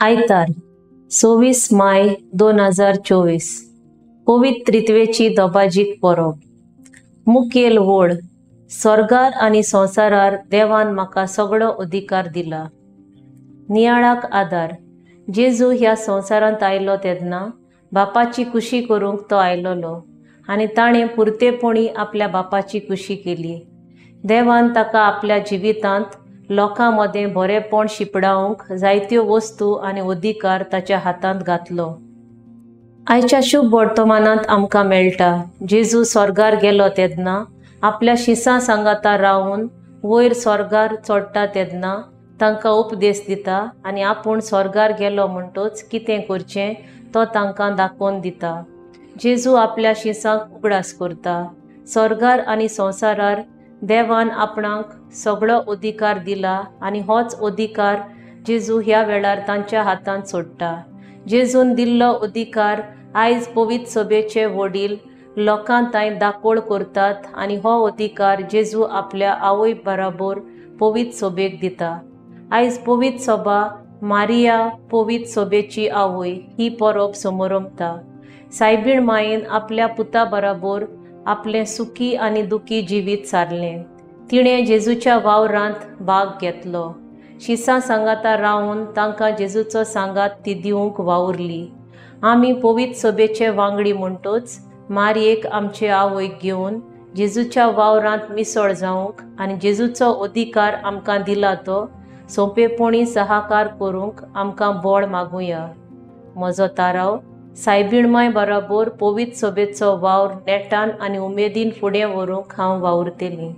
आयतार 26 माय 2024 पवित्र त्रित्वेची दबाजीक परब. मुखेल वळ स्वर्गार आनी संवसारार देवान म्हाका सगळो अधिकार दिला. नियाळाक आदार. जेजू ह्या संवसारांत आयलो तेन्ना बापाची कुशी करूंक तो आयलोलो आनी ताणें पुरतेपणी आपल्या बापाची कुशी केली. देवान ताका आपल्या जिवितांत लोकां मदें बरेंपण शिंपडावंक जायत्यो वस्तू आनी अधिकार ताच्या हातांत घातलो. आयच्या शुभ वर्तमानांत आमकां मेळटा, जेजू स्वर्गार गेलो तेन्ना आपल्या शिसां सांगाता रावन वयर स्वर्गार चडटा तेन्ना तांकां उपदेश दिता आनी आपूण स्वर्गार गेलो म्हणटच कितें करचें तो तांकां दाखोवन दिता. जेजू आपल्या शिसांक उगडास करता. स्वर्गार आनी संवसारार देवान आपणाक सगळो अधिकार दिला आनी होच अधिकार जेजू ह्या वेळार तांच्या हातांत सोडटा. जेजून दिल्लो अधिकार आयज पवित्र सभेचे वडील लोकां तांय दाकोळ करतात आनी हो अधिकार जेजू आपल्या आवय बराबर पवित्र सभेक दिता. आयज पवित्र सभा मारिया पवित्र सभेची आवय ही परब समरंभता. सायबीण मायेन आपल्या पुता बराबर आपलें सुखी आनी दुखी जिवीत सारलें. तिणें जेजूच्या वावरांत भाग घेतलो. शिसां सांगाता रावन तांकां जेजूचो सांगात ती दिवंक वावुरली. आमी पवित्र सभेचे वांगडी म्हणटच मारयेक आमचे आवयक घेवन जेजूच्या वावरांत मिसळ जावंक आनी जेजूचो अधिकार आमकां दिला तो सोंपेपणी सहाकार करूंक आमकां बळ मागुया. म्हजो ताराव सायबीण माय बराबर पवित्र सभेचो वावर नेटान आनी उमेदीन फुडें व्हरूंक हांव वावुरतलीं.